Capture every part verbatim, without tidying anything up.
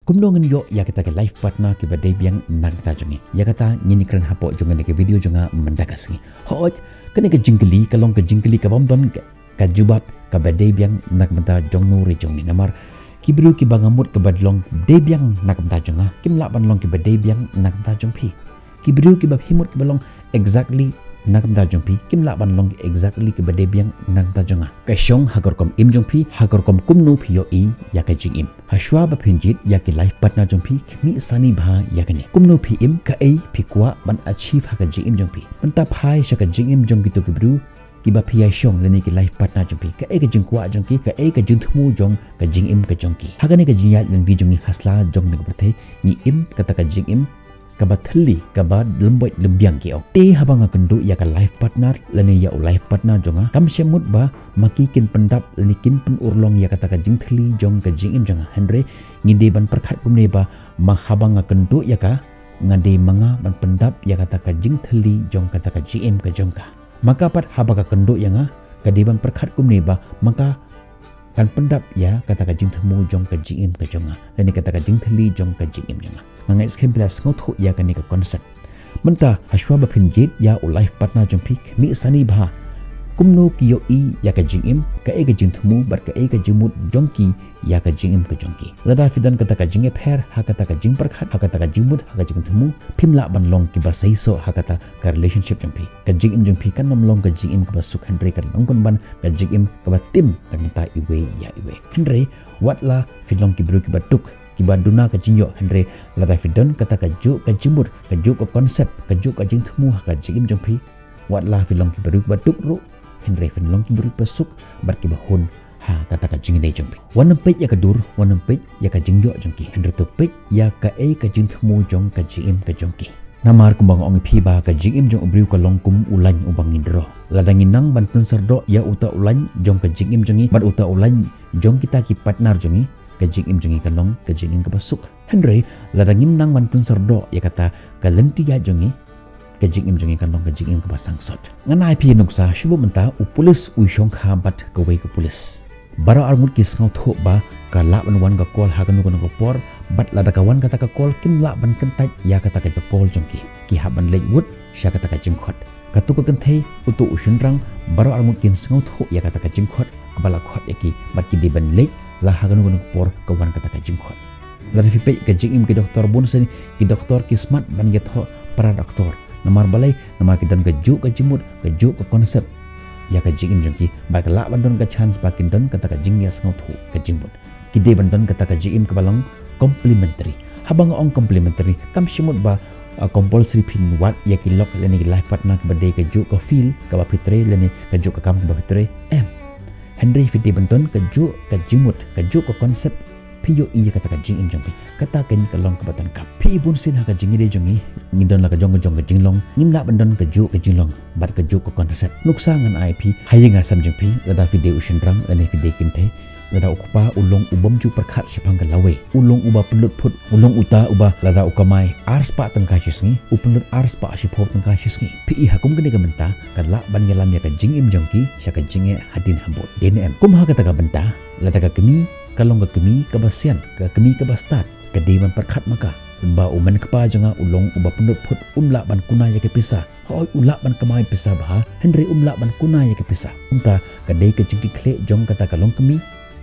Kumno ngin ïoh ïa kata ka life partner kiba dei biang na ka bynta jong ngi? Ïa kata ngin ïakren hapoh jong kane ka video jong nga mynta ka sngi. Hooid, kane ka jingkylli ka long ka jingkylli ka bym don ka, ka jubab kaba dei biang na ka bynta jong no re jong ni, namar ki briew kiba nga mut kaba long dei biang na ka bynta jong nga kim lah ban long kiba dei biang na ka bynta jong phi. Ki briew kiba phi mut kiba long exactly na ka bynta jong phi kim lah ban long exactly kiba dei biang na ka bynta jong nga. Ka shong ha ka rukom im jong phi, ha ka rukom kumno phi ïohi ïa ka jingim. Hashwa ba phin jied ïa ki life partner jong phi, khmih sani bha ïa kane. Kumno phi im, kaei phi kwah ban achieve ha ka jingim jong phi. Mynta phai sha ka jingim jong kito ki briew kiba phi ïa shong lane ki life partner jong phi. Kaei ka jingkwah jong ki, kaei ka jingthmu jong ka jingim ka jong ki. Ha kane ka jingïaid lynti jong ngi ha sla jong kane ka pyrthei, ngi im kata ka jingim kaba thylli, kaba lymboit lymbiang ki ong. Te haba nga kynduh ïa ka life partner lane ïa u life partner jong nga, kam shym mut ba ma ki kin pyndap lane kin pynurlong ïa kata ka jingthylli jong ka jingim jong nga. Hynrei ngi dei ban pyrkhat kumne ba ma haba nga kynduh ïa ka, nga dei ma nga ban pyndap ïa kata ka jingthylli jong kata ka jingim ka jong ka. Ma ka pat haba ka kynduh ïa nga, ka dei ban pyrkhat kumne ba ma ka kan pyndap ïa kata ka jingthmu jong ka jingim ka jong nga, lane kata ka jingthylli jong ka jingim jong nga. Nga ngeit skhem phi la sngewthuh ïa kane ka concept. Mynta hashwa ba phin jied ïa u life partner jong phi, khmih sani bha kumno ki ïohi ïa ka jingim, kaei ka jingthmu bad kaei ka jingmut jong ki ïa ka jingim ka jong ki. Lada phi don kata ka jingïapher ha kata ka jingpyrkhat, ha kata ka jingmut, ha ka jingthmu, phim lah ban long kiba seisoh ha kata ka relationship jong phi. Ka jingim jong phi kan ym long ka jingim kaba suk, hynrei kan long pynban ka jingim kaba tim na ka bynta iwei ïa iwei. Hynrei wat la phi long ki briew kiba duk, kiba duna ka jingïoh, hynrei lada phi don kata kajuh ka jingmut, kajuh ka concept, kajuh ka jingthmu ha ka jingim jong phi, wat la phi long ki briew kiba duk ruh, hynrei phin long ki briew kiba suk bad kiba hun ha kata ka jingïadei jong phi. Wat nym peit ïa ka dur, wat nym peit ïa ka jingïoh jong ki, hynrei to peit ïa kaei ka jingthmu jong ka jingim ka jong ki. Namar kumba nga ong ïa phi ba ka jingim jong u briew ka long kum u lain uba ngi draw. Lada ngi nang ban pynsyrdoh ïa uta u lain jong ka jingim jong ngi bad uta u lain jong kita ki partner jong ngi, ka jingim jong ngi kan long ka jingim kaba suk. Hynrei lada ngim nang ban pynsyrdoh ïa kata ka lynti ïaid jong ngi, ka jingim jong ngi kan long ka jingim kaba sangsot. Ngan ai phi nuksa, shu bam mynta u pulis u shongkha bad kawei ka pulis. Baroh arngut ki sngewthuh ba ka lah ban wan ka call ha kano kano ka por, bad lada ka wan kata ka call kim lah ban kyntait ïa kata ka call jong ki. Ki hap ban leit wut sha kata ka jingkhot. Kato ka kynthei, uto u shynrang, baroh arngut kin sngewthuh ïa kata ka jingkhot kaba la khot ïa ki, bad ki dei ban leit la ha kano kano ka por ka wan kata ka jingkhot. Lada phi peit ka jingim ki doktor, bunsien ki doktor ki smat ban ïathoh para doktor. Namar balei? Namar ki don kajuh ka jingmut, kajuh ka concept ïa ka jingim jong ki, bad ka lah ban don ka chance ba kin don kata ka jingïasngewthuh ka jingmut. Ki dei ban don kata ka jingim kaba long complementary. Haba nga ong complementary, kam shym mut ba, uh, compulsory phin wad ïa ki lok lane ki life partner kiba dei kajuh ka field kaba phi trei lane kajuh ka kam kaba phi trei. Em. Hynrei phi dei ban don kajuh ka jingmut, kajuh ka concept, phi ïohi ïa kata ka jingim jong phi. Kata kane ka long kaba donkam. Phi i, bunsien ha ka jingïadei jong ngi, ngi don la ka jong ka jong ka jinglong, ngim lah ban don kajuh ka jinglong bad kajuh ka concept. Nuksa, ngan ai phi ha ïing ha sem jong phi, lada phi dei u shynrang lane phi dei kynthei, lada u kpa u long u bym ju pyrkhat shaphang ka lawei, u long uba pynlut phut, u long uta uba lada u kamai ar spah tyngka shi sngi, u pynlut ar spah shiphew tyngka shi sngi. Phi i, ha kum kane ka bynta ka lah ban ïalam ïa ka jingim jong ki sha ka jingeh hadien habud. Dei ne em? Kum ha kata ka bynta, lada ka kmie ka long ka kmie kaba sian, ka kmie kaba stad, ka dei ban pyrkhat ma ka ba u mei kpa jong nga u long uba pynlut phut, um lah ban kuna ïa ka pisa. Hooid, u lah ban kamai pisa bha, hynrei um lah ban kuna ïa ka pisa. Kumta ka dei ka jingkitkhlieh jong kata ka longkmie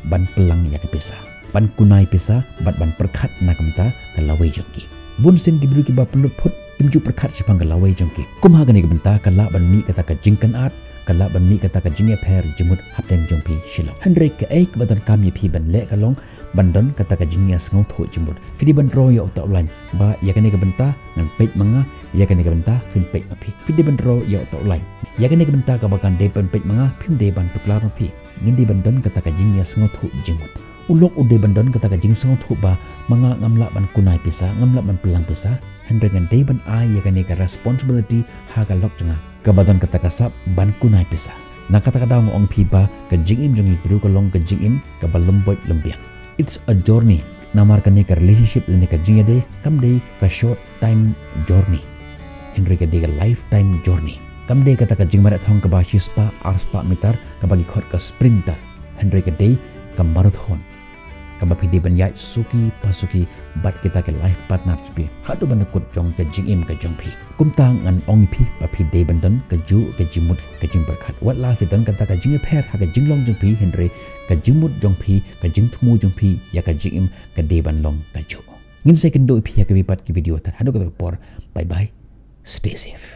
ban pynlang ïa ka pisa, ban kuna ïa ka pisa bad ban pyrkhat na ka bynta ka lawei jong ki. Bunsien ki briew kiba pynlut phut kim ju pyrkhat shaphang ka lawei jong ki. Kum ha kane ka bynta ka lah ban mih kata ka jingkynad, ka lah ban mih kata ka jingïapher jingmut hapdeng jong phi shalor. Hynrei kaei kaba donkam ïa phi ban leh ka long ban don kata ka jingïasngewthuh jingmut. Phi dei ban draw ïa uta u lain ba ïa kane ka bynta ngan peit ma nga, ïa kane ka bynta phin peit ma phi. Phi dei ban draw ïa uta u lain. Ïa kane ka bynta kaba kan dei ban peit ma nga, phim dei ban tuklar ma phi. Ngin dei ban don kata ka jingïasngewthuh jingmut. U lok u dei ban don kata ka jingsngewthuh ba ma nga ngam lah ban kuna ïa ka pisa, ngam lah ban pynlang pisa. Hynrei ngan dei ban ai ïa kane ka responsibility ha ka lok jong nga kaba don kata ka sap ban kuna ïa ka pisa. Na kata ka daw nga ong phi ba ka jingim jong ngi ki briew ka long ka jingim kaba lymboit lymbiang. It's a journey. Namar kane ka relationship lane ka jingïadei kam dei ka short time journey, hynrei ka dei ka lifetime journey. Kam dei kata ka jingmareh thong kaba shispah arspah meter kaba ki khot ka sprinter, hynrei ka dei ka marathon. kaba phi dei ban ïaid suki pa suki bad kita ki life partner jong phi haduh ban da kut jong ka jingim ka jong phi. Kumta ngan ong ïa phi ba phi dei ban don kajuh ka jingmut ka jingpyrkhat. Wat la phi don kata ka jingïapher ha ka jinglong jong phi, hynrei ka jingmut jong phi, ka jingthmu jong phi ïa ka jingim ka dei ban long kajuh. Ngin sa ïakynduh ïa phi ha kawei pat ki video, tad haduh kata ka por. Bye bye. Stay safe.